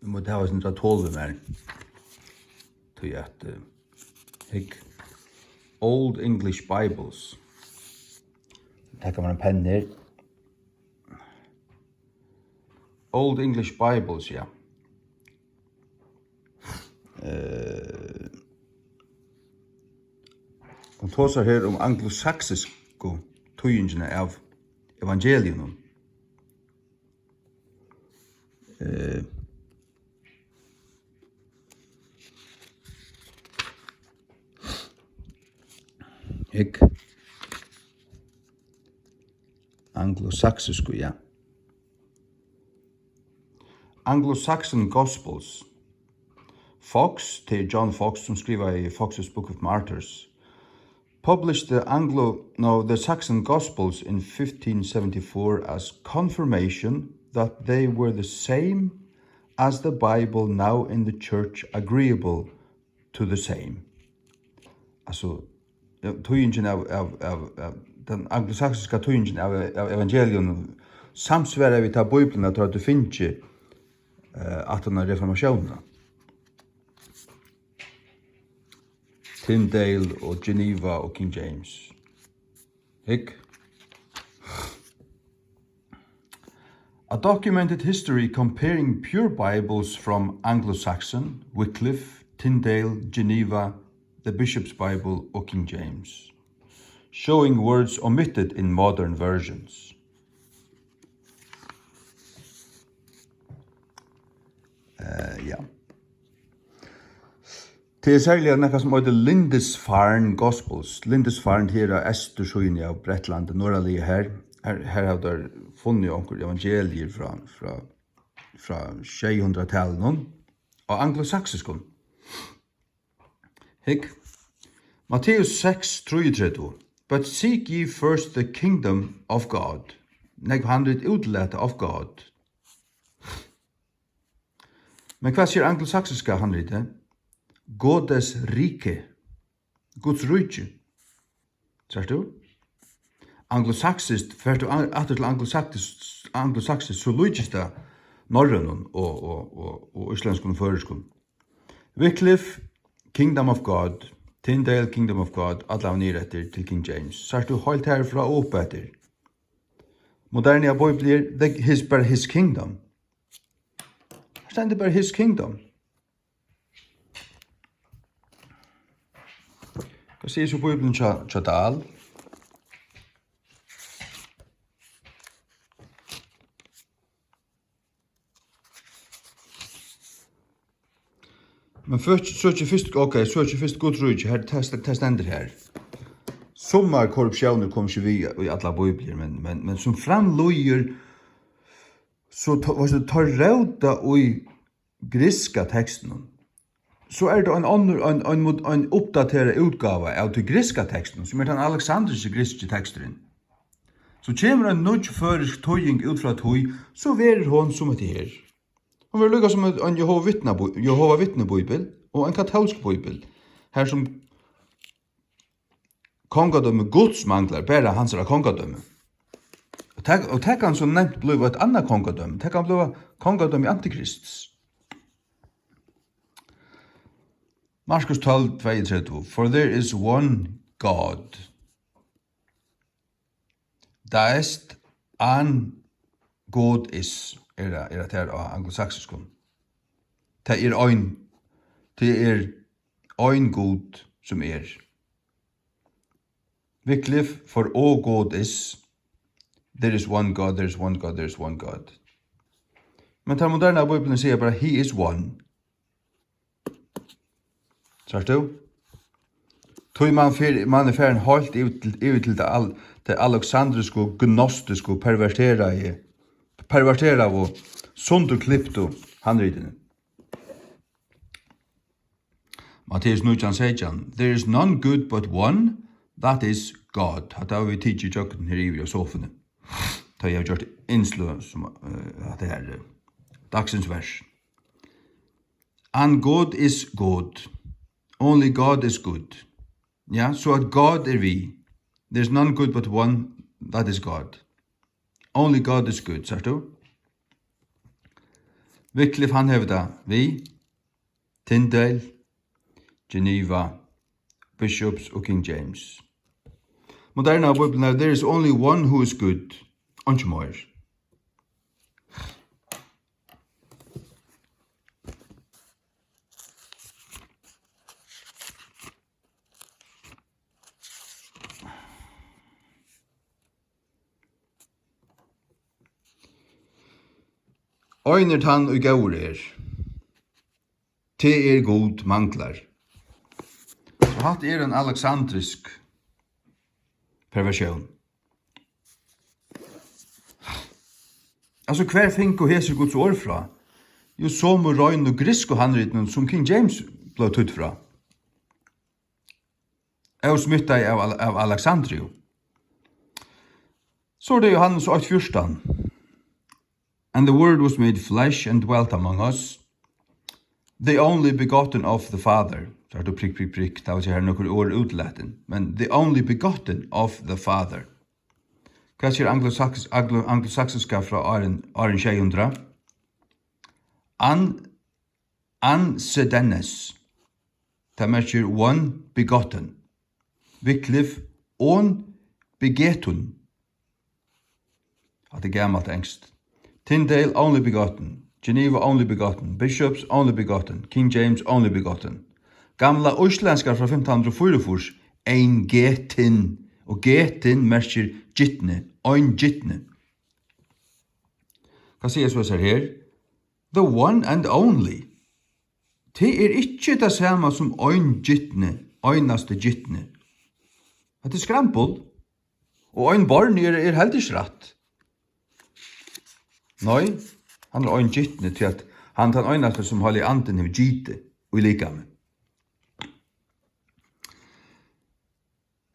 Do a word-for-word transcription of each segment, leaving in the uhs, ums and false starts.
Eg má hava eitt sindur tol við mær. Tí at, eh, hygg. Old English Bibles. Taka mær ein penn her. Old English Bibles, ja. Eh, hon tosar her um anglosaksisku týðingina av evangeliunum. Eh, hygg. Anglosaksisku, ja. Anglo-Saxon Gospels. Foxe, tað er John Foxe, sum skrivaði Foxe's Book of Martyrs, published the Anglo, no, the Saxon Gospels in fifteen seventy-four as confirmation that they were the same as the Bible now in the church, agreeable to the same. Altso, ja, týðingin av, av, av, av, tann anglosaksiska týðingin av, av evangelium samsvarar við ta Bíbliuna, teir høvdu fingið, eh, aftan á reformatiónina. Tyndale og Geneva og King James. Hygg. A documented history comparing pure Bibles from Anglo-Saxon, Wycliffe, Tyndale, Geneva, the Bishop's Bible og King James, showing words omitted in modern versions. Eh, ja. Tað er serliga nakað, sum eitur Lindisfarne Gospels. Lindisfarne her á eystursíðuni av Bretlandi, norðarliga her. Her, her hava teir funnið onkur evangeliir frá, frá, frá sjeyhundraðtalinum á anglosaksiskum. Hygg. Matteus seks, trýogtretivu. "But seek ye first the kingdom of God." Nógv handrit útlata of God. Men hvat sigur anglosaksiska handritið? Gottes rike. Guds ríki. Sært tú? Anglosaksiskt, fert tú an-, aftur til anglosaksiskt, anglosaksiskt, so líkist tað norrønum og, og, og, og íslendskum og føroyskum. Wycliffe, Kingdom of God, Tyndale, Kingdom of God, allar niður eftir til King James. Sært tú heilt herfrá og upp eftir. Moderna Bíbliur, the, his, bara his kingdom. Her stendur bara his kingdom. Hvat sigur so Bíblian hjá, hjá Dahl? Men fyrst, so ikki fyrst, ok, so ikki fyrst Guds ríki, her, tað st-, tað stendur her. Summar korruptiónir koma ikki við í allar Bíbliur, men, men, men sum fram líður, so to-, veitst tú, teir róta í grikska tekstinum, so er tað ein onnur, ein, ein, ein uppdaterað útgáva av tí grikska tekstinum, sum er tann aleksandriski grikski teksturin. So kemur ein nýggj føroysk týðing út frá tí, so verður hon sum hetta her. Hon verður líka sum ein, ein Jehova vitna-, Jehova vitni-bíbel og ein katólsk bíbel, har sum kongadømi Guds manglar, bara hansara kongadømi. Og tað, og tað kann so nemt blíva eitt annað kongadømi. Tað kann blíva kongadømi antikrists. Markus tólv, tveyogtretivu. "For there is one God. Deist an God is," er tað, er tað her á anglosaksiskum. Tað er ein, tað er ein Gud sum er. Wycliffe, "For all God is, there is one God, there is one God, there is one God." Men tann moderna Bíblian sigur bara, "He is one." Sært tú? Tí man fer, man er farin heilt yvir til, yvir til tað al-, tað aleksandrisku, gnostisku, perverteraði, perverteraðu, sundurkliptu handritini. Matteus nítjan seytjan. "There is none good but one, that is God." Hatta hava vit tikið ígjøgnum her yvir á sofuni. Tá eg havi gjørt innsløg sum, eh, hatta her, eh, dagsins vers. "And God is good. Only God is good." Ja, so at God er við. "There is none good but one, that is God." Only God is good, sært tú? Wycliffe, hann hevur tað við Tyndale, Geneva, Bishops og King James. Moderna Bíblian, there is only one who is good. Einki meir. Ein er tann, ið góður er. Tað er Gud manglar. So hatta er ein aleksandrisk perversión. Altso, hvar fingu hesir Guds orð frá? Jú, somu reinu griksku handritunum, sum King James bleiv týtt frá. Ósmittaði av, av Alexandriu. So er tað Johannes eitt fjúrtan. "And the word was made flesh and dwelt among us, the only begotten of the Father." So er tað prikk, prikk, prikk, tað vil siga, her eru nøkur orð útilatin. Men "the only begotten of the Father." Hvat sigur anglosax-, anglo-, anglosaksiska frá árin, árin sjey hundrað? An Ancedenes. Tað merkir one begotten. Wycliffe, on begetun. Hatta er gamalt enskt. Tyndale, only begotten. Geneva, only begotten. Bishops, only begotten. King James, only begotten. Gamla íslendska frá fimtan hundrað og fýraogfýrs, ein getin. Og getin merkir gitni. Ein gitni. Hvat siga so hesar her? The one and only. Tað er ikki tað sama sum ein gitni, einasti gitni. Hetta er skrambul. Og ein borni er, er heldur ikki rætt. Nei, hann er ein gitni, tí at hann er tann einasti, sum Heilagi Andin hevur gitið í likami.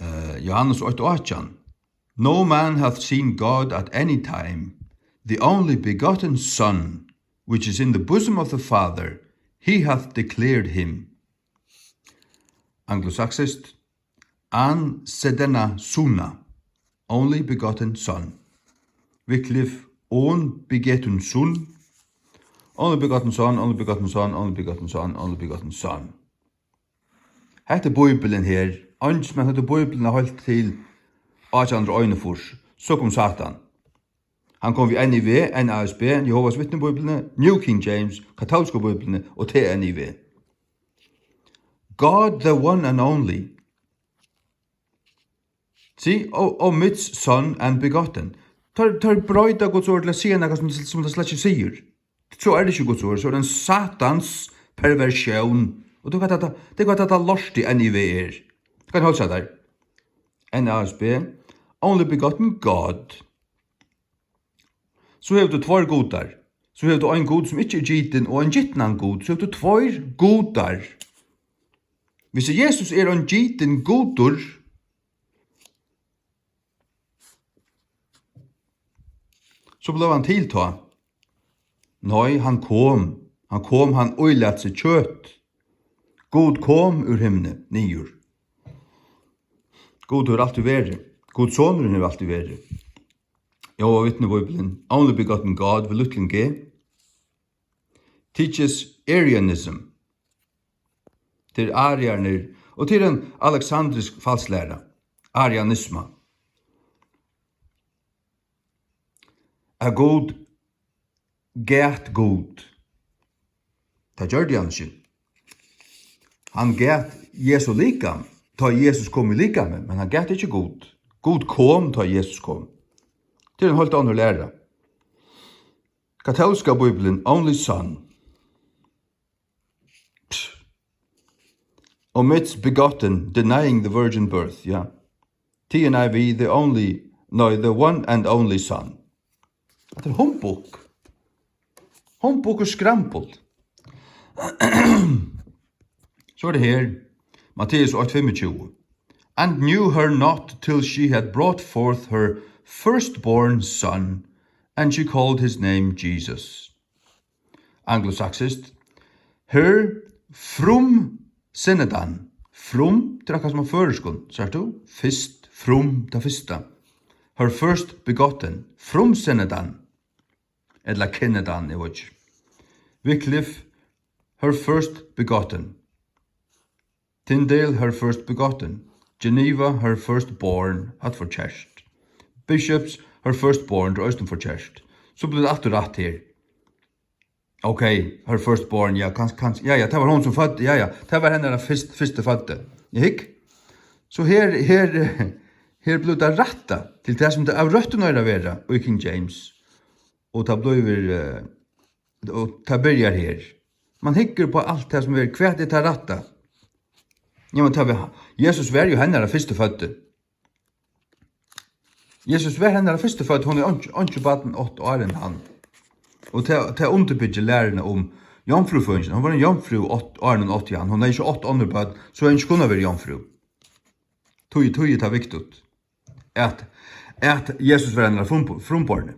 Eh, Johannes eitt átjan. "No man hath seen God at any time. The only begotten Son, which is in the bosom of the Father, he hath declared him." Anglosaksiskt. An sedena suna. Only begotten Son. Wycliffe, on begetun Son. Only begotten Son, only begotten Son, only begotten Son, only begotten Son. Hetta er Bíblian her. Eingin sum hevur hug Bíbliuna heilt til átjan hundrað og einogfýrs. So kom Satan. Hann kom við N I V, N A S B, Jehovas Vitni Bíbliuni, New King James, katólsku Bíbliuni og T N I V. God the one and only. See, o-, omits Son and begotten. Teir, teir broyta Guds orð til at siga nakað sum, sum tað slett ikki sigur. So er tað ikki Guds orð, so er tað ein satans perversjón. Og tú veit at tað, tú veit at tað lort í N I V er. Tú kann heilsa tær. N A S B, only begotten God. So hevur tú tveir gudar. So hevur tú ein Gud sum ikki er gitin og ein gitnan Gud. So hevur tú tveir gudar. Hvis Jesus er ein gitin Gudur, so bleiv hann til tá? Nei, hann kom. Hann kom, hann ílæt seg kjøt. Gud kom úr himni niður. Gud hevur altíð verið. Gud sonurin hevur altíð verið. Jehova Vitni Bíblian, only begotten God við lítlum g. Teaches Arianism. Tað er ariarnir, og tað er ein aleksandrisk falsklæra, arianisma. At Gud gat Gud. Tað gjørdi hann ikki. Hann gat Jesu likam, tá Jesus kom í likami, men hann gat ikki Gud. Gud kom, tá Jesus kom. Tað er ein heilt onnur læra. Katólska Bíblian, only Son. Pss. Omits begotten, denying the virgin birth, ja. T N I V, the only, no, the one and only Son. Hatta er humbug. Humbug og skrambul. So er tað her, Matteus eitt fimmogtjúgu. "And knew her not till she had brought forth her firstborn son, and she called his name Jesus." Anglosaksiskt. Her frumsennedan. Frum, tað er akkurát sum á føroyskum, sært tú? Fyrst, frum, tað fyrsta. Her first begotten, frumsennedan. Ella kennedan, eg veit ikki. Wycliffe, her first begotten. Tyndale, her first begotten. Geneva, her first born. Hatta er for kert. Bishops, her first born. Tað er eisini for kert. So blívur tað aftur rætt her. Ok, her first born, ja, kanska, kanska, ja, ja, tað var hon sum føddi, ja, ja, tað var hennara fyrst, fyrsti føddi. Eg hygg. So her, her, her blívur tað rætta til tað, sum tað av røttum eigur at vera í King James. Og tað blívur, eh, og tað byrjar her. Man hyggur upp á alt tað, sum er, hvat er tað rætta? Ja, men tað var, Jesus var jú hennara fyrsti føddi. Jesus var hennara fyrsti føddi, hon er einki, einki barn átt áðrenn hann. Og tað, tað undirbyggir læruna um jomfrúføðingina. Hon var ein jomfrú átt, áðrenn hon átti hann. Hon hevði ikki átt onnur børn, so hevði hon ikki kunnað verið jomfrú. Tí, tí er tað viktigt, at, at Jesus var hennara frum-, frumborni.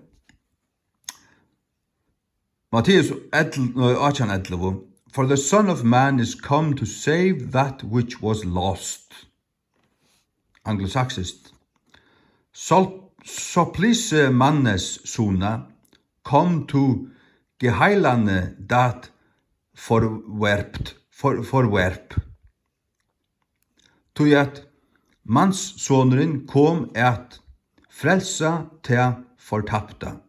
Matteus átjan ellivu: "For the Son of Man is come to save that which was lost." Anglosaksiskt: "Sol-, supplice mannes suna, come to geheilane dat forwerpt, for, forwerp." Tí at manssonurin kom at frelsa tað fortapta.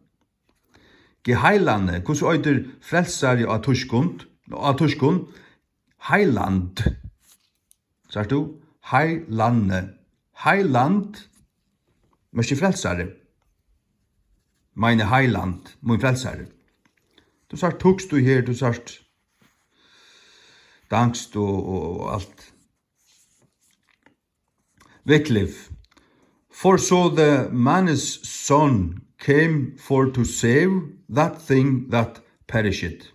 Geheilane, hvussu eitur frelsari á týskum? Á týskum, Heiland. Sært tú? Heilane. Heiland merkir frelsari. Meine Heiland, mín frelsari. Tú sært, tugst tú her, tú sært danskt og, og, og alt. Wycliffe: "For so the man's son came for to save that thing that perisheth."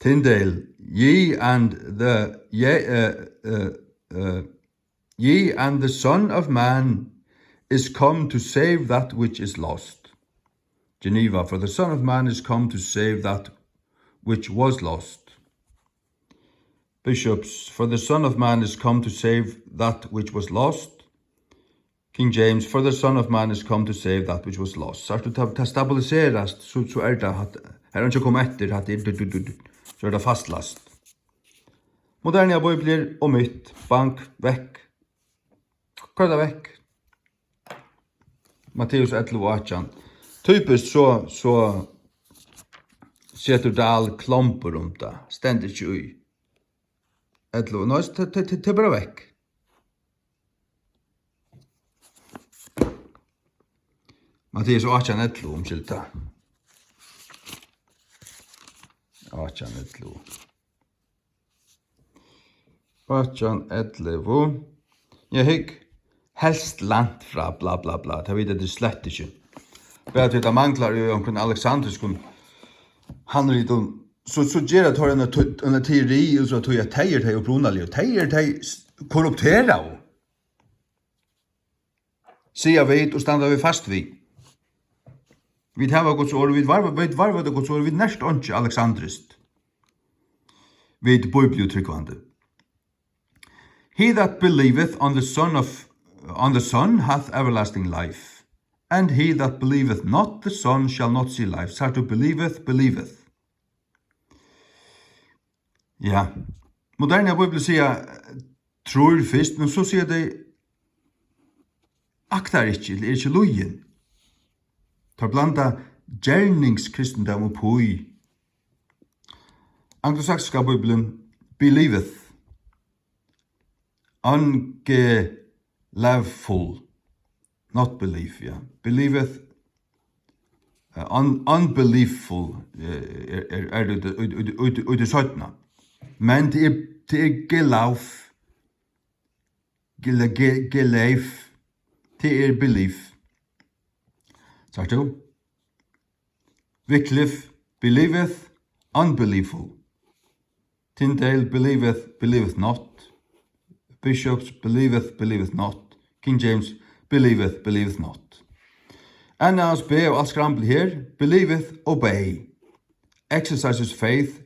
Tyndale: "Ye and the, ye, uh, uh, uh, ye and the Son of Man is come to save that which is lost." Geneva: "For the Son of Man is come to save that which was lost." Bishops: "For the Son of Man is come to save that which was lost." King James: "For the Son of Man is come to save that which was lost." Sært tú, tað, tað stabiliserast, so, so er tað, at her er einki at koma eftir, at tað er du, du, du, du. So er tað fastlast. Moderna bíbliur og mitt, bank, vekk. Koyr tað vekk. Matteus ellivu átjan. Typiskt, so, so setur Dahl klombur um tað. Stendur ikki í. Ellivu, nei, tað, tað, tað, tað er bara vekk. Matteus átjan ellivu, umskylda. Átjan ellivu. Átjan ellivu. Ja, hygg. Helst langt frá, bla, bla, bla. Tað vita tey slett ikki. Bara tí tað manglar í onkrum aleksandriskum handritum, so, so gera teir eina te-, eina teori út frá tí, at tey eru tey upprunaligu. Tey eru tey s-, korrupteraðu, siga vit og standa vit fast við. Vit hava Guds orð, vit varva, vit varva Guds orð, vit nerta einki aleksandriskt. Vit bíbliutrúgvandi. "He that believeth on the Son of, on the Son hath everlasting life, and he that believeth not the Son shall not see life." Sært tú, believeth, believeth. Ja. Moderna bíbliur siga, trýr fyrst, men so siga tey, aktar ikki, ella er ikki lýðin. Teir blanda gerningskristindóm upp í. Anglosaksiska bíblian, believeth. Unge-, leveful. Not belief, ja. Believeth, eh, un-, unbeliefful, eh, er, er, er í, í, í, í, í tí seinna. Men tað er, tað er gelauf, gele-, ge-, geleif, tað er belief. Sært tú? Wycliffe: believeth, unbeliefful. Tyndale: believeth, believeth not. Bishops: believeth, believeth not. King James: believeth, believeth not. N A S B og alt skramblið her: believeth, obey. Exercises faith,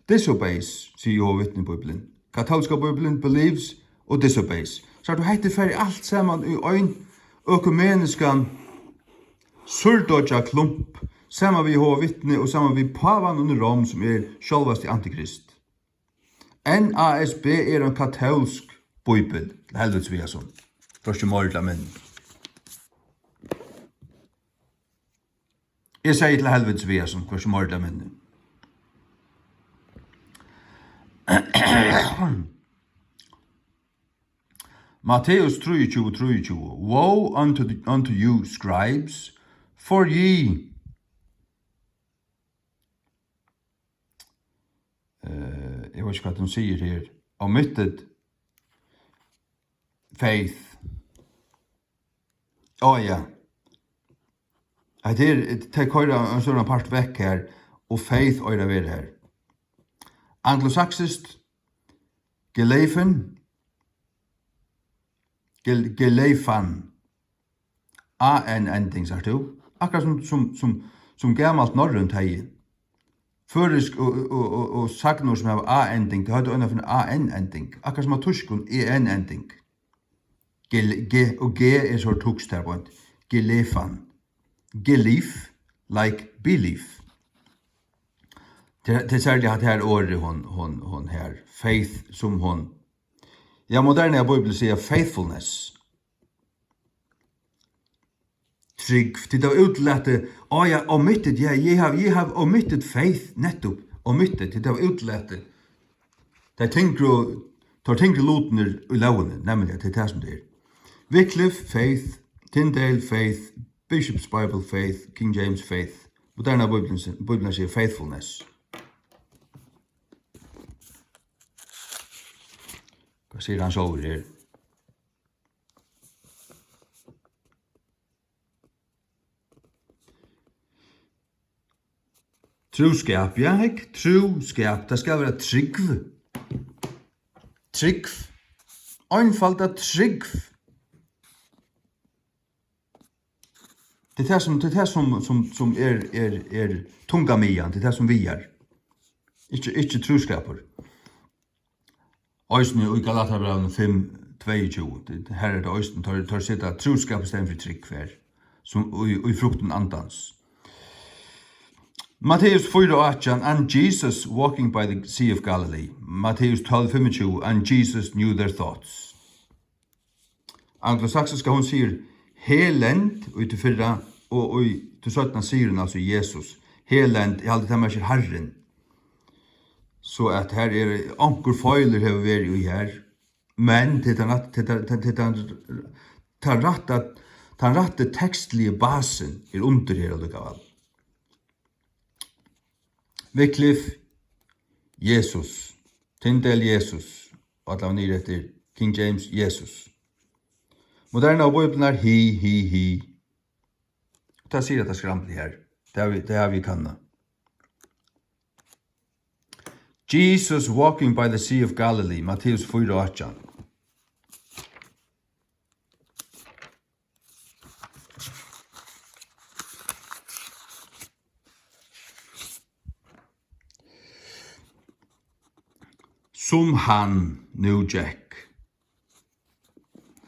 disobeys, sigur Jehovas Vitni í Bíbliuni. Katólska Bíblian: believes og disobeys. So tú, hetta er farið alt saman í ein økumeniskan súrdeiggjaklump, Saman við Jehova Vitni og saman við pávanum í Rom, sum er sjálvasti antikrist. N A S B er ein katólsk bíbel. Til helvitis við hasum. Hvørki meira ella minni. Eg sigi til helvitis við hasum, hvørki meira ella minni. Matteus trýogtjúgu, trýogtjúgu. Woe unto, the, unto you, scribes, for ye. Eh, eg veit ikki, hvat hon sigur her. Omitted faith. Á, ja. Hetta er, tey koyra ein stóran part vekk her, og faith eigur at vera her. Anglosaksiskt, geleifen, gel-, geleifan, A N ending, sært tú? Akkurát sum, sum, sum, sum gamalt norrønt hevði. Føroysk og, og, og, og sagnorð sum hava A ending, tey høvdu eina fyri A N ending. Akkurát sum á týskum E N ending. Gel-, G, og G er so týskt her beint. Geleifan. Geleif, like belief. Tað, tað er serliga hatta her orðið, hon, hon, hon her. Faith, sum hon. Ja, moderna Bíblia sigur faithfulness. Trúgv, tit hava útilatið, á ja, omitted, ja, ye have, ye have omitted faith, nettupp, omitted, tit hava útilatið. Tað er tyngru, tað er tyngru lutirnir í lógini, nemliga, tað er tað, sum tað er. Wycliffe, faith, Tyndale, faith, Bishop's Bible, faith, King James, faith. Moderna Bíblian, Bíblian sigur faithfulness. Hvat sigur hann sjálvur her? Trúskap, ja, hygg, trúskap, tað skal vera trúgv. Trúgv. Einfalda trúgv. Tað er tað, sum, tað er tað, sum, sum, sum er, er, er tungamiðjan, tað er tað, sum vigar. Ikki, ikki trúskapur. Eisini í Galatiabrævinum fimm, tveyogtjúgu, tað, har er tað eisini, teir, teir seta trúskap í staðin fyri trúgv her, sum í, í fruktum andans. Matteus fýra átjan, "And Jesus walking by the Sea of Galilee." Matteus tólv fimmogtjúgu, "And Jesus knew their thoughts." Anglosaksiska, hon sigur he lend í tí fyrra, og í tí seinna sigur hon altso Jesus. He lend, eg haldi, tað merkir Harrin. So at her er onkur feilur hevur verið í her, men tað er tann rætt-, tað er, tað, tað, tað, tann rætta, tann rætti tekstligi basin er undir her allíkavæl. Wycliffe, Jesus. Tyndale, Jesus. Og allavega niður eftir King James, Jesus. Moderna og Bíblian er he, he, he. Og tað sigur hetta skramlið her. Tað havi, tað havi eg kannað. Jesus walking by the Sea of Galilee, Matteus fýra átjan. Sum hann nú gekk.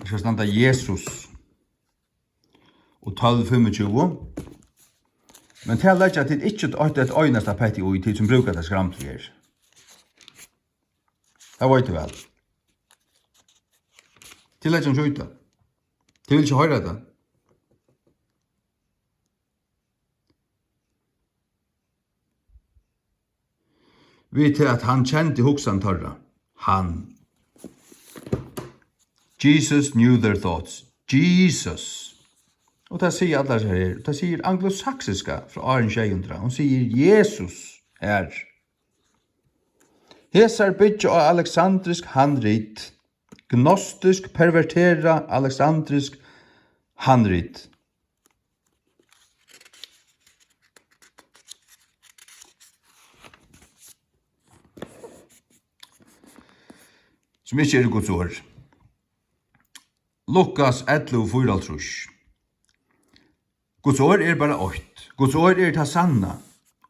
Her skal standa Jesus. Og tólv fimmogtjúgu. Men tað leggja tit ikki eitt, eitt einasta petti í, tit sum brúka tað skramlið her. Tað veit tú væl. Tit leggja ikki í tað. Tit vilja ikki hoyra tað. Við tað, at hann kendi hugsan teirra. Hann. Jesus knew their thoughts. Jesus. Og tað sigur allar her. Tað sigur anglosaksiska frá árum sjey hundrað. Hon sigur Jesus her. Hesar byggja á aleksandrisk handrit. Gnostisk, perverterað, aleksandrisk handrit. Sum ikki eru Guds orð. Lukas ellivu fýraoghálvtrýss. Guds orð er bara eitt. Guds orð er tað sanna.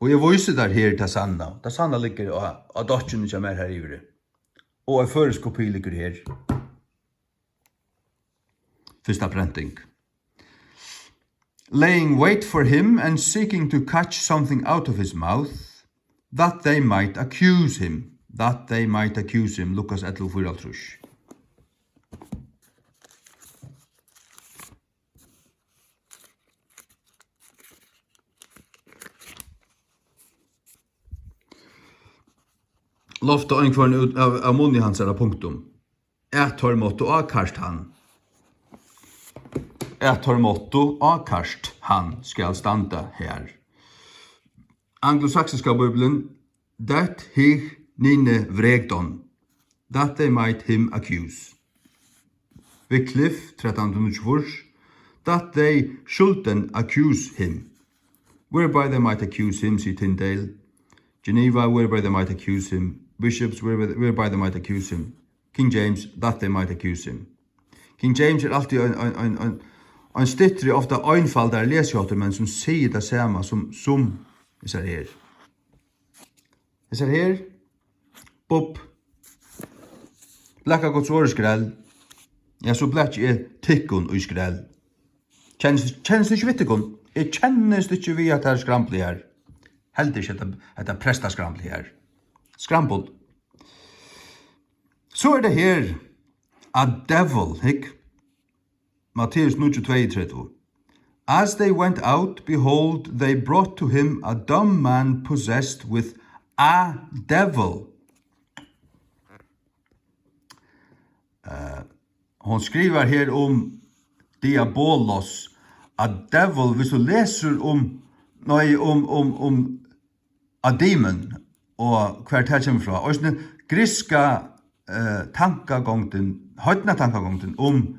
Og eg vísi tær her tað sanna. Tað sanna liggur á, á dokkjuni hjá mær her yviri. Og ein føroysk kopi liggur her. Fyrsta prenting. laying wait for him and seeking to catch something out of his mouth, that they might accuse him, that they might accuse him, Lukas ellivu fýraoghálvtrýss. Lofta einhvørn út av, av munni hansara, punktum. At teir máttu ákast hann. At teir máttu ákast hann skal standa har. Anglosaksiska Bíblian, that he nine vregdon, that they might him accuse. Wycliffe, trettan hundrað og níggjuogfýrs, that they shouldn't accuse him, whereby they might accuse him, sigur Tyndale. Geneva, whereby they might accuse him. Bishops, whereby, whereby they might accuse him. King James, that they might accuse him. King James er altíð ein, ein, ein, ein, ein styttri, ofta einfaldari lesiháttur, men sum sigur tað sama sum, sum hesar her. Hesar her, bubb, blaka Guds orð í skrell, ja, so blaki eg tykkum í skrell. Kennist, kennist ikki við tykkum. Eg kennist ikki við, at tað er skramblið her. Heldur ikki, at tað, at tað prestaskramblið her. Skrambul. So er tað her, a devil, hygg. Matteus níggju tveyogtretivu. As they went out, behold, they brought to him a dumb man possessed with a devil. Eh, hon skrivar her um Diabolos, a devil, hvis tú lesur um, nei, um, um, um a demon og hvar tað kemur frá. Eisini grikska, eh, tankagongdin, heidna tankagongdin um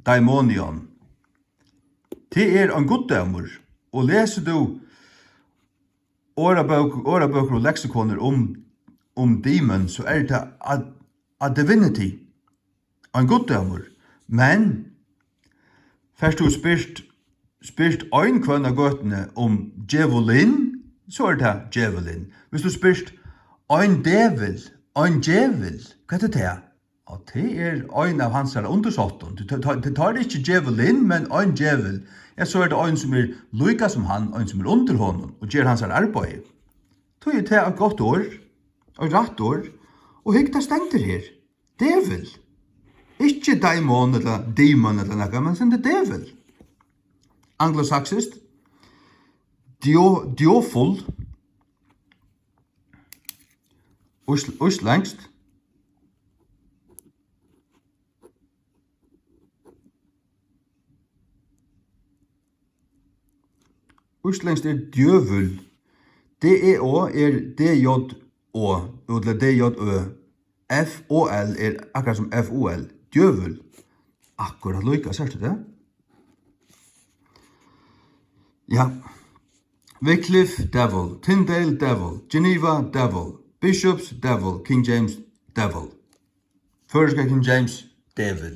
daimonion. Tað er ein guddómur, og lesur tú orðabók, orðabøkur og leksikonir um, um demon, so er tað a, a divinity, ein guddómur. Men fert tú spyrt, spyrt ein hvønn á gøtuni um djevulin, so er tað djevulin. Hvis tú spyrt ein devil, ein djevil, hvat er tað? Og tað er ein av hansara undirsáttum. Tað, tað, tað, tað er ikki djevulin, men ein djevul. Ja, so er tað ein, sum er líka sum hann, ein, sum er undir honum og ger hansara arbeiði. Tí er tað eitt gott orð, eitt rætt orð, og hygg, tað stendur her. Devil. Ikki daimon ella demon ella nakað, men sum er devil. Anglosaksiskt. Dio-, dioful. Ísl-, íslendskt. Íslendskt er djøvul. D E O er D J O, ella D J Ø. F O L er akkurát sum F O L. Djøvul. Akkurát líka, sært tú tað? Ja. Wycliffe, devil. Tyndale, devil. Geneva, devil. Bishops, devil. King James, devil. Føroyska King James, devil.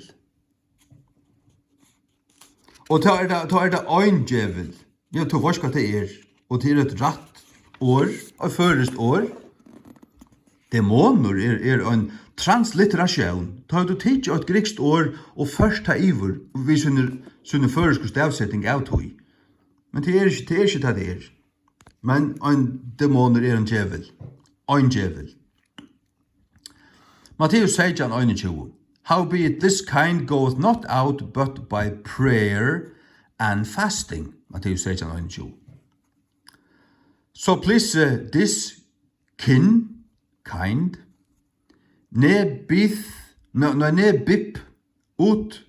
Og tá er tað, tá er tað ein djevil. Ja, tú veitst, hvat tað er. Og tað er eitt rætt orð, eitt føroyskt orð. Demonur er, er ein translitteratión. Tá hevur tú tikið eitt grikskt orð og ført tað yvir við síni, síni føroysku stavseting av tí. Men tað er ikki, tað er ikki tað, tað er. Men ein demonur er ein djevil. Ein djevil. Matteus seytjan einogtjúgu. Howbeit this kind goeth not out but by prayer and fasting. Matteus seytjan einogtjúgu. So please, uh, this kin, kind, ne bith, no, no, ne bip ut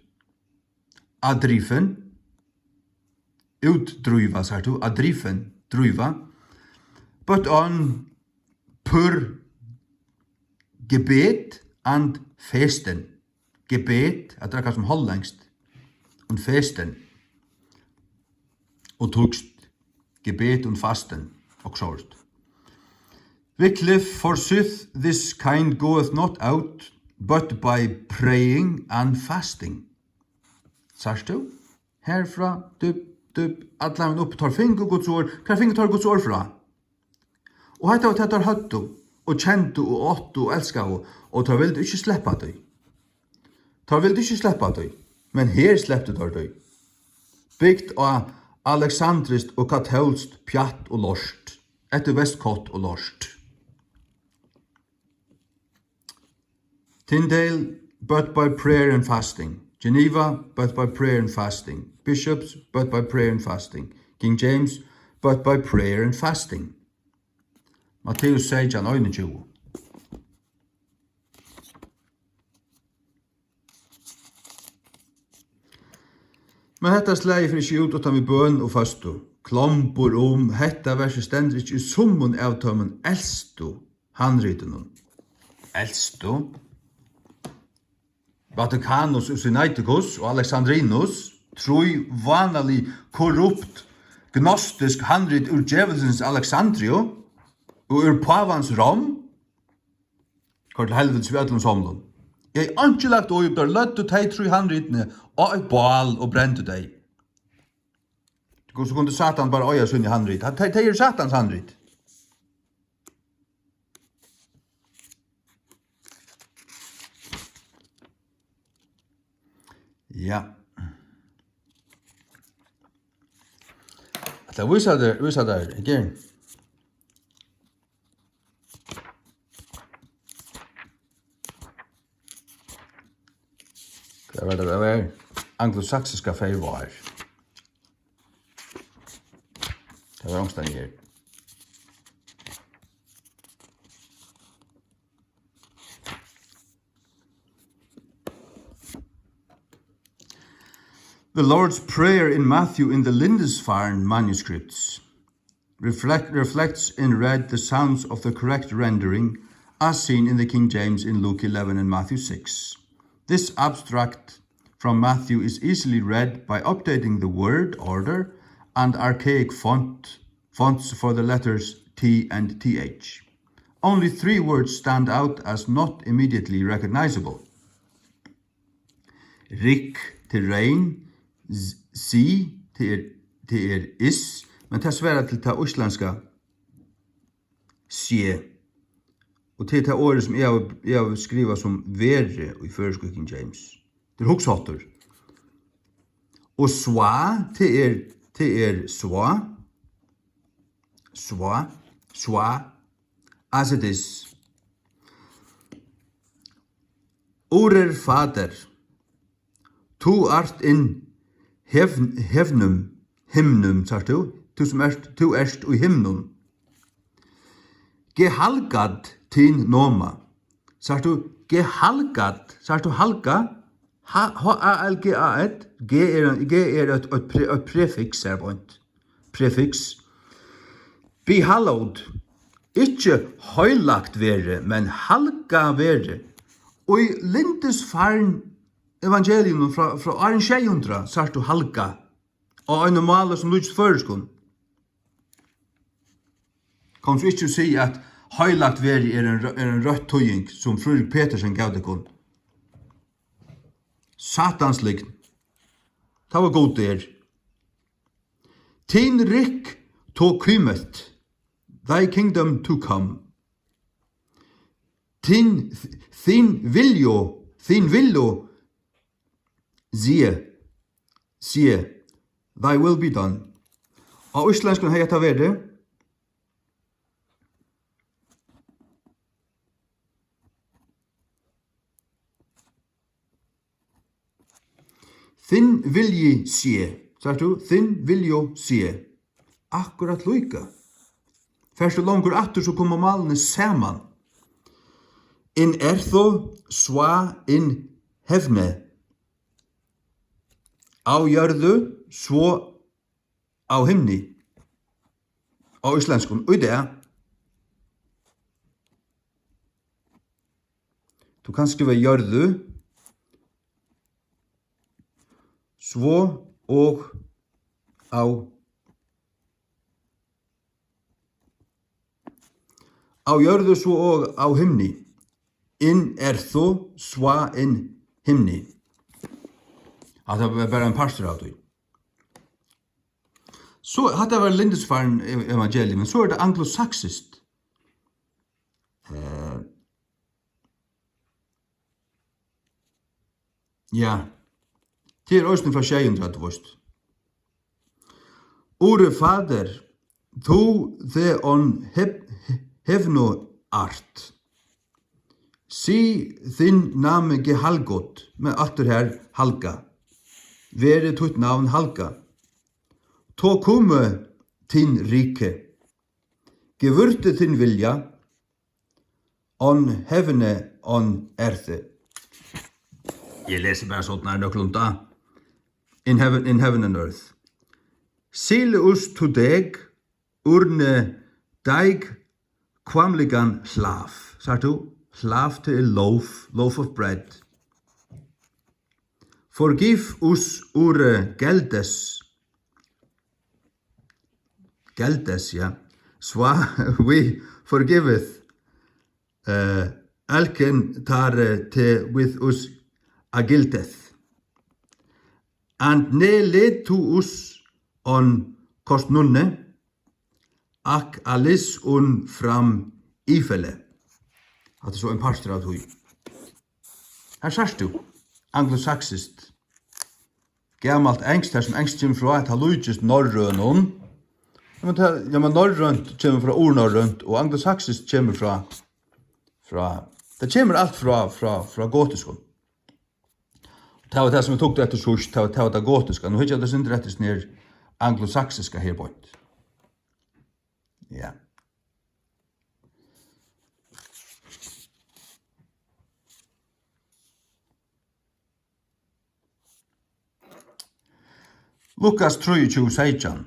adrifen, útdríva, sært tú, adrifen, dríva, but on pur gebet and festen. Gebet, at tað er sum hollendskt, und festen, og týskt, gebet und fasten, og so. Wycliffe, forsooth this kind goeth not out but by praying and fasting. Sært tú? Herfrá, dup, dup, allan vegin upp, teir fingu Guds orð. Hvar fingu teir Guds orð frá? Og hetta var tað, teir høvdu, og kendu, og áttu, og elskaðu, og teir vildu ikki sleppa tí. Teir vildu ikki sleppa tí, men her sleptu teir tí. Bygt á aleksandriskt og katólskt pjatt og lort. Eftir Westcott og lort. Tyndale, but by prayer and fasting. Geneva, but by prayer and fasting. Bishops, but by prayer and fasting. King James, but by prayer and fasting. Matteus seytjan, einogtjúgu. Men hetta slagið fer ikki út uttan við bøn og føstu. Klombur um, hetta versið stendur ikki í summum av teimum elstu handritunum. Elstu? Vatikanus og Sinaiticus og Alexandrinus, trý vánalig korrupt gnostisk handrit úr djevulsins Alexandriu og úr pávans Rom, koyr til helvitis við øllum somlum. Eg hevði einki lagt í, teir løgdu tey trý handritini á eitt bál og brendu tey. Hvussu kundi Satan bara eiga síni handrit? Tey, tey eru Satans handrit. Ja. Ætli at vísa tær, vísa tær, ikki? Hvar var tað, tað var? Anglosaksiska fær vár. Tað var onkustaðni her. The Lord's Prayer in Matthew in the Lindisfarne manuscripts reflect, reflects in red the sounds of the correct rendering as seen in the King James in Luke eleven and Matthew six. This abstract from Matthew is easily read by updating the word order and archaic font, fonts for the letters T and T H. Only three words stand out as not immediately recognizable. Rik til rein, z-, si til er, til er is, men tað svarar til tað íslendska sé. Og tað er tað orðið, sum eg havi, eg havi skrivað sum verið í føroysku King James. Tað er hugsaháttur. Og svá, tað er, tað er svá. Svá, svá, as it is. Ur er fader. Tú ert inn hevn-, hevnum, himnum, sært tú? Tú sum ert, tú ert í himnum. Gehalgad tin noma. Sært tú? Gehalgad. Sært tú halga? Ha-, H A L G A D. G er ein, G er eitt, eitt pre-, eitt prefiks, er beint. Prefiks. Be hallowed. Ikki heilagt verði, men halgað verði. Og í Lindisfarne evangelium frá, frá árin sjey hundrað, sært tú halgað. Á einum máli sum líkist føroyskum. Kom so ikki og sig, at heilagt verði er ein rø-, er ein røtt týðing, sum Fríðrik Petersen gav tykkum. Satans lygn. Tað var Gud er. Tin rik to kymet, thy kingdom to come. Tin, tin viljo, tin viljo, sie, sie, thy will be done. Á íslendskum hevði hetta verið: Tín vilji sé, sært tú? Tín vilji sé. Akkurát líka. Fert tú longur aftur, so koma málini saman. In earthu so in hevni. Á jørðu so á himni. Á íslendskum í dag. Tú kanst skriva jørðu, so og á, á jørðu, so og á himni. In earthu so in himni. Hatta var bara ein partur av tí. So, hatta var Lindisfarne ev-, evangelium, men so er tað anglosaksiskt. Eh, ja. Tað er eisini frá sjey hundrað, tú veist. Ure Fader, tu te on heb-, hebno art. Si din name gehalgot, men aftur her halga. Veri títt navn halga. To kume tin rike. Gewürte tin vilja, on hevne on erthe. Eg lesi bara sånn her nøkulunda. In heaven, in heaven and earth. Sile us to deg, urne deig kvamligan hlav. Sært tú? Hlav til er loaf, loaf of bread. Forgive us ure geldes. Geldes, ja. Swa we forgiveth. Uh, alken tare te with us agilteth. And ne led to us on kostnunne, ak alis un fram ifele. Hatta er so ein partur av tí. Her sært tú, anglosaksiskt, gamalt enskt, har sum enskt kemur frá, at tað líkist norrønum. Ja, men tað, ja, men norrønt kemur frá urnorrønt, og anglosaksiskt kemur frá, frá, tað kemur alt frá, frá, frá gotiskum. Tað var tað, sum eg tók eftir síðst, tað var, tað var tað gotiska. Nú hyggi eg, at tað sindur eftir sum er anglosaksiska her beint. Ja. Lukas trýogtjúgu seytjan.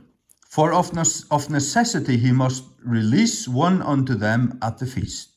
For of nes-, of necessity he must release one unto them at the feast.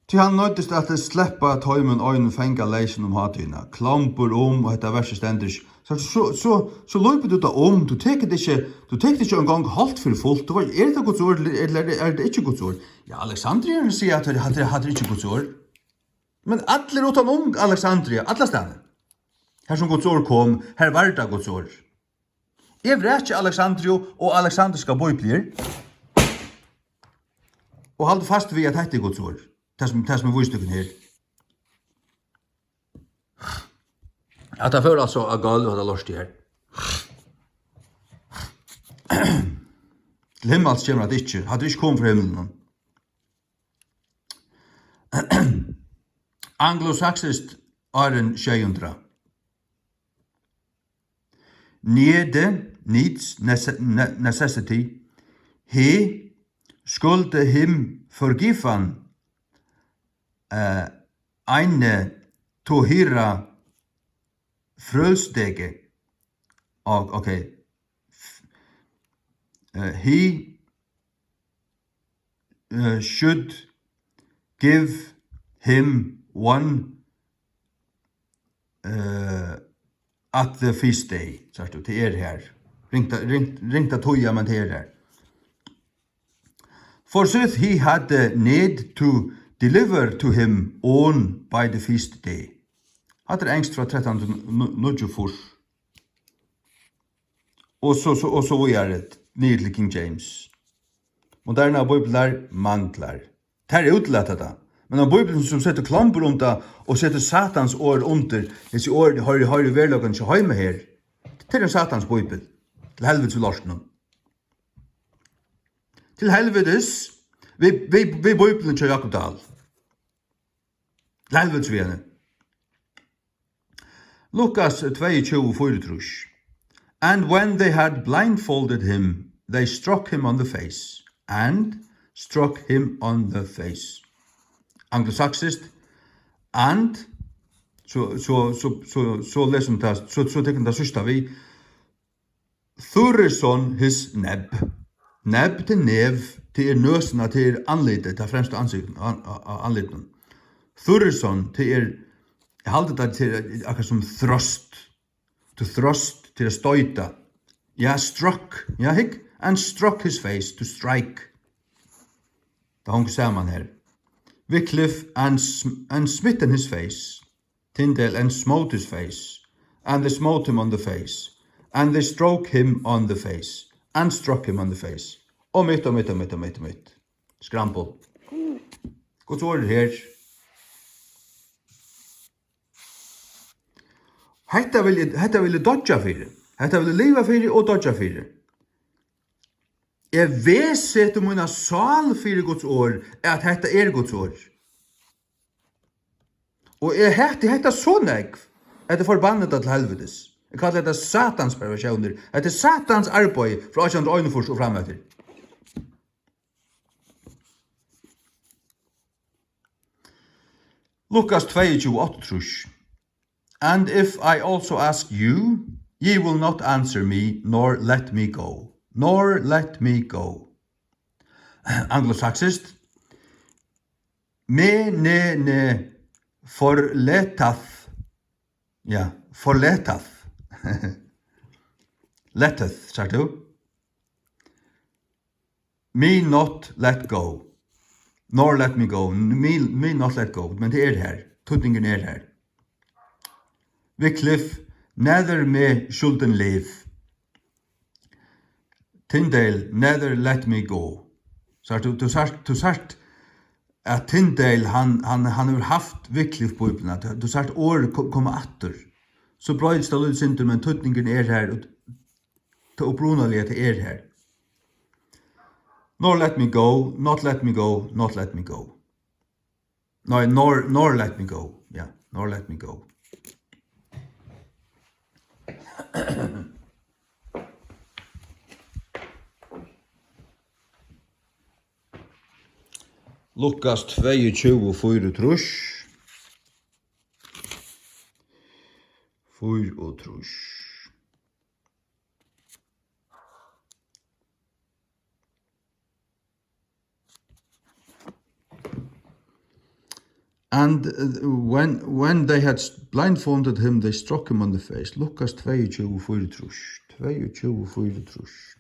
Tí hann noyddist at sleppa teimum einum fanga leysin um hátíðina. Klombur um, og hetta versið stendur ikki. So, so, so, so lýpur tú tað um, tú tekur tað ikki, tú tekur tað ikki eingong hálvt fyri fult. Tú veit, er tað Guds orð, ella er, er tað ikki Guds orð? Ja, Alexandriarnir siga at tað, at tað, at tað er ikki Guds orð. Men allir uttan um Alexandria, allastaðni. Har sum Guds orð kom, har var tað Guds orð. Eg vraki Alexandriu og alexandriska bíbliur, og haldi fast við, at hetta er Guds orð. Tað sum, tað sum eg vísti tykkum her. At tað fór altso á gólv, og tað lorti her. Til himmals kemur tað ikki. Hatta er ikki komið frá himlinum. Anglosaksiskt áðrenn sjey hundrað. Nede, needs, nece-, ne-, necessity. He, skulde him forgifan, eh, eine tohira frølsdege. O-, ok. Eh, he, eh, should give him one, eh, at the feast day. Sært tú, tað er her. Ringt at, ringt, ringt at týða, men tað er her. For sith he had the need to deliver to him on by the feast day. Hatta er enskt frá trettan hundrað og níggjuogfýrs. Og so, so, og so víðari, niður til King James. Modernar bíblar manglar. Tær útilata tað. Men ein bíbel sum setur klombur um tað og setur Satans orð undir, hesi orð hoyrir, hoyrir veruleikan ikki heima her. Tað er ein Satans bíbel. Til helvitis við lortinum. Til helvitis við, við, við bíbliuni hjá Jákup Dahl. Til helvitis við henni. Lukas tveyogtjúgu fýraogtrýss. And when they had blindfolded him, they struck him on the face. And struck him on the face. Anglosaksiskt. And, so, so, so, so, so lesum tað, so, so tekur tað síðsta við. Thurison his neb. Neb til nev, tað er nøsina, tað er andlitið, tað fremsta ansikt, an-, a-, a-, andlitinum. Thurison, tað er, eg haldi tað til, akkurát sum thrust. To thrust, til at stoyta. Ja, struck, ja, hygg, and struck his face, to strike. Tað hongur saman her. Wycliffe and sm-, and smitten his face. Tyndale and smote his face, and they smote him on the face, and they struck him on the face, and struck him on the face. Og mitt, og mitt, og mitt, og mitt, og mitt. Scramble. Guds orð er her. Hetta vil eg, hetta vil eg doyggja fyri. Hetta vil eg liva fyri og doyggja fyri. Eg veðseti mína sál fyri Guds orð, at hetta er Guds orð. Og eg hati hetta so nógv, at eg forbanni tað til helvitis. Eg kalli hetta Satans perversjónir. Hetta er Satans arbeiði frá átjan hundrað og einogfýrs og frameftir. Lukas tveyogtjúgu áttaogtrýss. And if I also ask you, ye will not answer me, nor let me go, nor let me go. Anglosaksiskt. Me, ne, ne, forletað. Ja, forletað. Letað, sært tú? Me not let go. Nor let me go. Me, me not let go. Men tað er her. Týdningurin er her. Wycliffe, neither me shouldn't live. Tyndale, neither let me go. Sært tú, tú sært, tú sært at Tyndale, hann, hann, hann hevur havt Wycliffe Bíbliuna. Tú, tú sært orð ko-, koma aftur. So broytist tað lítið sindur, men týdningurin er her, og tað upprunaliga, tað er her. Nor let me go, not let me go, not let me go. Nei, nor, nor let me go. Ja, nor let me go. Lukas tveyogtjúgu fýraogtrýss. Fýraogtrýss. And uh, when, when they had blindfolded him, they struck him on the face. Lukas tveyogtjúgu fýraogtrýss. Tveyogtjúgu fýraogtrýss.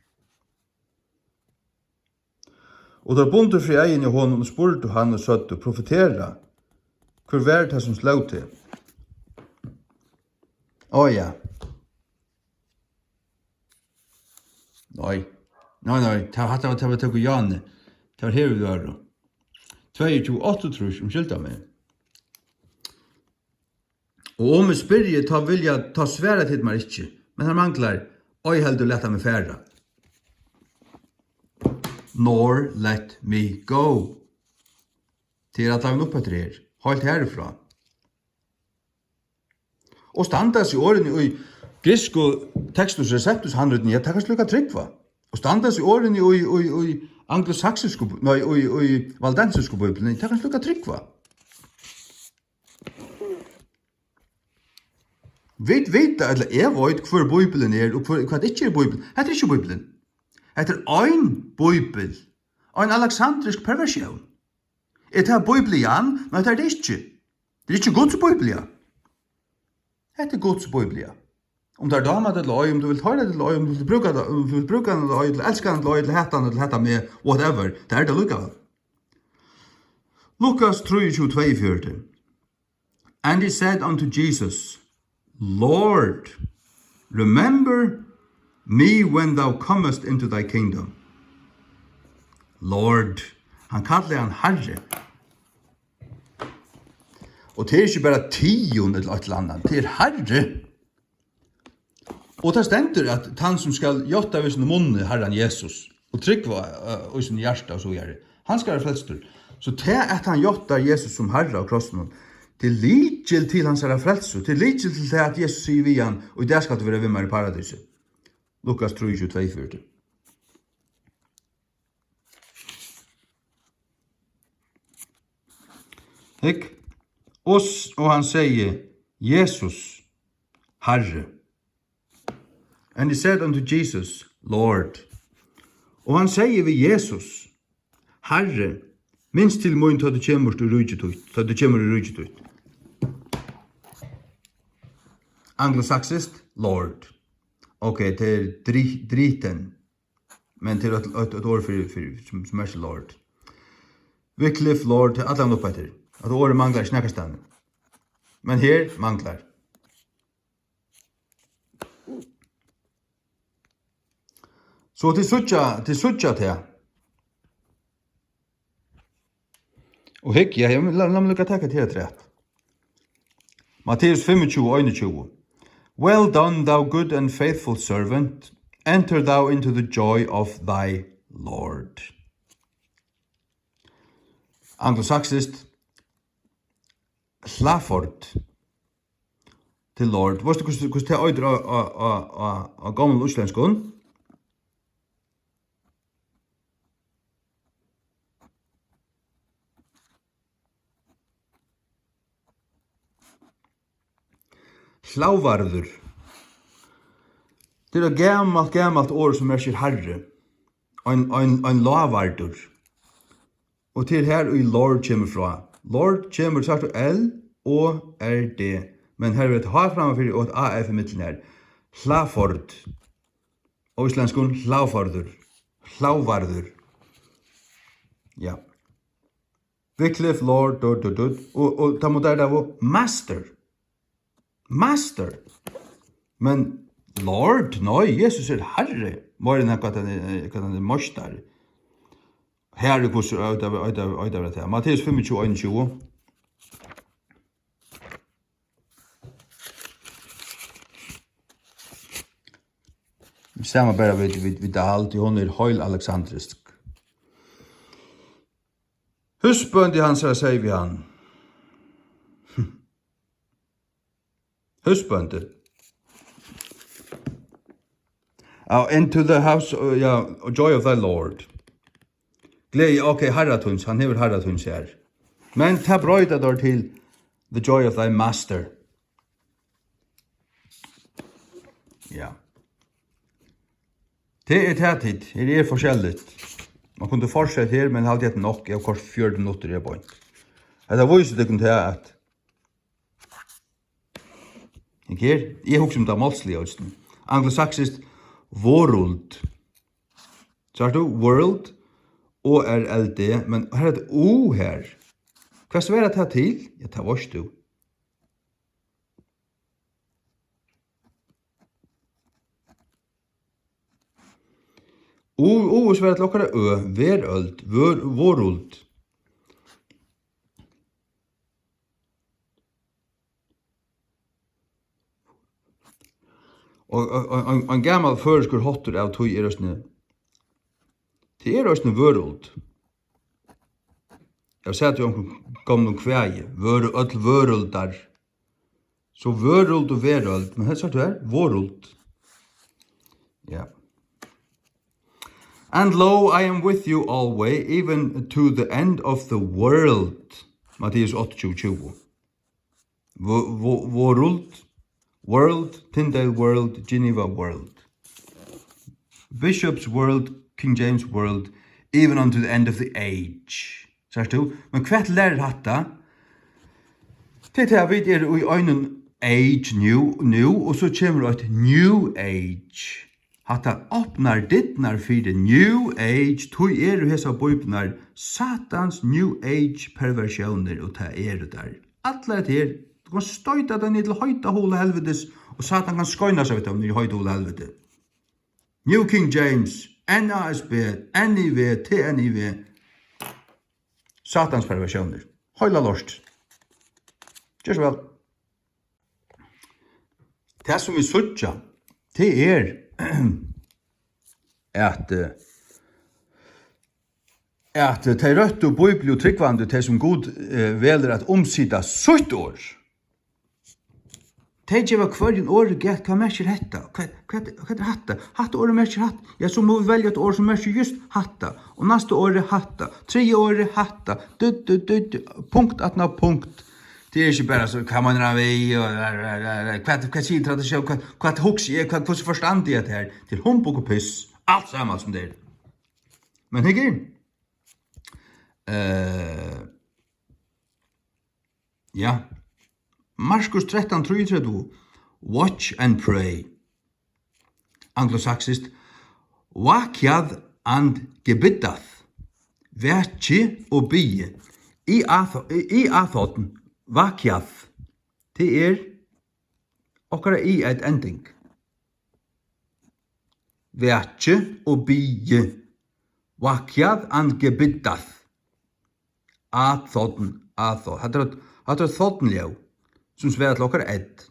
Og teir bundu fyri eyguni á honum og spurdu hann og søgdu: Profetera, hvør var tað, sum sló teg? Á ja. Nei. Nei, nei, tað var, tað var, tað var tøkur Jane. Tað var her, vit vóru. Tveyogtjúgu áttaogtrýss, umskylda meg. Og um eg spyrji, tá vilja, tá svara tit mær ikki. Men hann manglar, ei heldur lata meg fara. Nor let me go. Tað er allan upp eftir her. Heilt herfrá. Og standa seg orðini í griksku Textus Receptus handritini, ja, tað kanst líka trúgva. Og standa seg orðini í, í, í anglosaksisku, nei, í, í valdensisku bíbliuni, tað kanst líka trúgva. Vit vita, ella eg veit, hvør Bíblian er, og hvør, hvat ikki er Bíblian. Hetta er ikki Bíblian. Hetta er ein bíbel. Ein aleksandrisk perversión. Er tað Bíblian? Nei, tað er tað ikki. Tað er ikki Guds Bíblia. Hetta er Guds Bíblia. Um tær dámar tað ella ei, um tú vilt hoyra tað ella ei, um tú vilt brúka tað, um tú vilt brúka hana ella ei, til elska hana ella ei, til hata hana, til hata meg, whatever, tað er tað allíkavæl. Lukas trýogtjúgu tveyogfjøruti. And he said unto Jesus, Lord, remember me when thou comest into thy kingdom. Lord, hann kallaði hann Harri. Og tað er ikki bara tiðin ella eitt ella annað, tað er Harri. Og tað stendur, at tann, sum skal játta við sínum munni Harran Jesus, og trúgva, eh, í sínum hjarta og so víðari, hann skal vera frelstur. So tað, at hann játtar Jesus sum Harra á krossinum, tað er lykil til hansara frelsu, tað er lykil til tað, at Jesus sigur við hann: Og í dag skalt tú vera við mær í paradísi. Lukas trýogtjúgu tveyogfjøruti. Hygg, og, s- og hann segði, Jesus, Harri. And he said unto Jesus, Lord. Og hann segði við Jesus, Harri, minst til mín, tá tú kemur í ríki títt, tá tú kemur í ríki títt. Anglosaksiskt, Lord. Ok, tað er dri-, driten. Men tað er eitt, eitt, eitt orð fyri, fyri, sum, sum merkir Lord. Wycliffe, Lord, tað er allan upp eftir. At orðið manglar ikki nakað staðni. Men her manglar. So tit síggja, tit síggja tað. Og hygg, ja, ja, men la, la meg líka taka tað afturat. Matteus fimmogtjúgu, einogtjúgu. "Well done, thou good and faithful servant. Enter thou into the joy of thy Lord." Anglosaksiskt, hlaðford til Lord. Veitst tú, hvussu, hvussu tað eitur á, á, á, á, á gomlum íslendskum? Hlaðvarður. Tað er eitt gamalt, gamalt orð, sum merkir harri. Ein, ein, ein lágvardur. Og tað er har, ið Lord kemur frá. Lord kemur, sært tú, L O R D. Men har er eitt H frammanfyri og eitt A F ímillum har. Hlaðford. Á íslendskum, hlaðvarður. Hlaðvarður. Ja. Wycliffe, Lord, dut, dut, dut. Og, og tað modernaðu, master. Master. Men Lord, nei, Jesus er Harri. Meira enn at hann er, at hann er meistari. Harri, hvussu, eita, eita, eita, eita, Matteus fimmogtjúgu, einogtjúgu. Sama bara við, við, við Dahl, tí hon er heil aleksandrisk. Húsbóndi hansara segði við hann. Húsbóndi. Á, into the house, uh, ja, joy of thy Lord. Gleði, ok, harra tíns, hann hevur harra tíns her. Men tað broyta teir til the joy of thy master. Ja. Tað er tað, tit. Her er forskelligt. Man kundi fortsett her, men haldi, at nokk, eg havi koyrt fjøruti minuttir, eg er beint. Hetta vísir tykkum tað, at hygg her, eg hugsi um tað málsliga eisini. Anglosaksiskt, voruld. Sært tú? World, O R L D, men her er eitt U her. Hvat svarar tað til? Ja, tað veitst tú. U, U svarar til okkara Ø, verøld, vør, voruld. Og, og, og ein, ein gamal føroyskur háttur av tí er eisini, tað er eisini vøruld. Eg sat í onkrum gomlum kvæði, vøru, øll vørudar. So vøruld og verøld, men her sært tú her, voruld. Ja. "And lo, I am with you alway, even to the end of the world." Matteus áttaogtjúgu tjúgu. Wo-, wo-, World, World, Tyndale World, Geneva World. Bishop's World, King James World, even unto the end of the age. Sært tú? Men hvat lærir hatta? Tað er tað, at vit eru í einum age nú, nú, og so kemur eitt new age. Hatta opnar dyrnar fyri New Age, tí eru hesar bíbliurnar Satans New Age perversjónir, og tað eru tær. Allar hetta her, tú kanst stoyta tað niður til heita hol helvitis, og Satan kann skeina seg við tað niður í heita hol helviti. New King James, N A S B, N I V, T N I V, Satans perversjónir. Heila lort. Ger so væl. Tað, sum vit síggja, tað er, at, eh, at tey røttu bíbliutrúgvandi, tey, sum Gud, eh, velur at umsita sítt orð, tey geva hvørjum orði gætt. Hvat merkir hetta? Hvat, hvat, hvat er hatta? Hatta orðið merkir hatta. Ja, so mugu vit velja eitt orð, sum merkir júst hatta. Og næsta orðið hatta. Triðja orðið hatta. Dutt, dutt, dutt, punkt aftan á punkt. Tað er ikki bara so, hvat meinar hann við, og hvat, hvat sigur traditión, hvat, hvat hugsi eg, hvat, hvussu forstandi eg hetta her? Til humbug og piss, alt saman sum tað er. Men hygg her. Eh, ja. Markus trettan trýogtretivu. Watch and pray. Anglosaksiskt, "Vakjað and gebidað." Vakið og biðið. I ath-, i athorn, vakjað. Tað er okkara i-ending. Vakið og biðið. Vakjað and gebidað. A thorn, a thorn. Hatta er eitt, hatta er eitt thornljóð, sum svarar til okkara ð.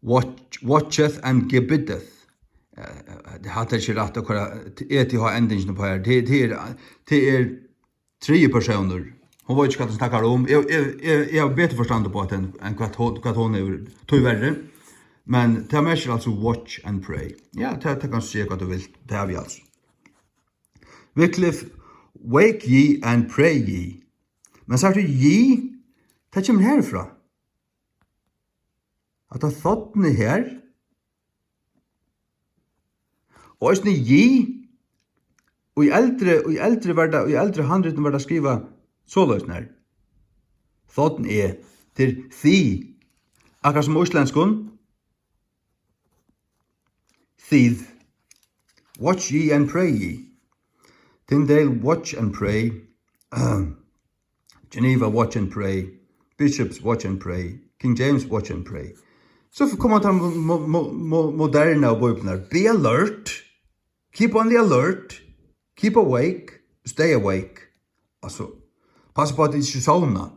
Watch, watcheth and gebiddeth. Eh, hatta er ikki rætt, okkara E T H-endingin uppá her. Tað, tað er, tað er triði persónur. Hon veit ikki, hvat hon snakkar um. Eg, eg, eg, eg havi betur forstand uppá tað enn, enn hvat hon, hvat hon hevur, tíverri. Men tað merkir altso watch and pray. Ja, tað, tað kanst tú siga hvat tú vilt. Tað havi eg altso. Wycliffe, wake ye and pray ye. Men sært tú, ye, tað kemur herfrá. At tað thornið her, og eisini ye, í eldri, í eldri var tað, í eldri handritum var tað skrivað soleiðis her. Thorn e, til thee, akkurát sum á íslendskum, thið. Watch ye and pray ye. Tyndale, watch and pray. Geneva, watch and pray. Bishops, watch and pray. King James, watch and pray. So koma tær mo-, mo-, mo-, mo-, modernu bíbliurnar. Be alert. Keep on the alert. Keep awake. Stay awake. Altso, passa uppá, at tit ikki sovna.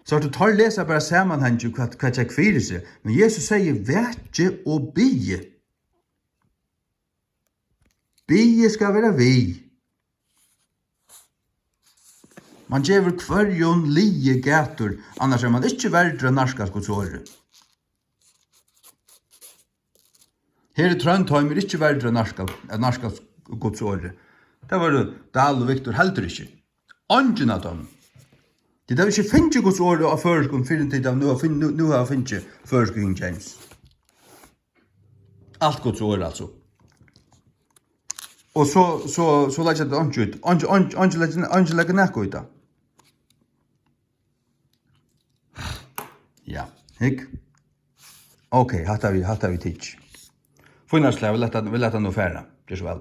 So at teir lesa bara samanhangin, hvat, hvat gekk fyri seg. Men Jesus segði, vakið og biðið. Biðið skal vera við. Man gevur hvørjum liði gætur, annars er man ikki verdur at nærkast Guds orði. Her í Trondheim er ikki verdur at nærkast, at nærkast Guds orði. Tað vóru Dahl og Victor heldur ikki. Eingin av teimum. Tit hava ikki fingið Guds orð á føroyskum, fyrr enn tit hava nú, nú, nú hava fingið føroysku King James. Alt Guds orð, altso. Og so, so, so leggja tit einki út. Einki, einki, einki leggja, einki leggja nakað í tað. Ja, hygg. Ok, hatta við, hatta við tikið. Fínasta slag, vit lata, vit lata nú fara. Ger so væl.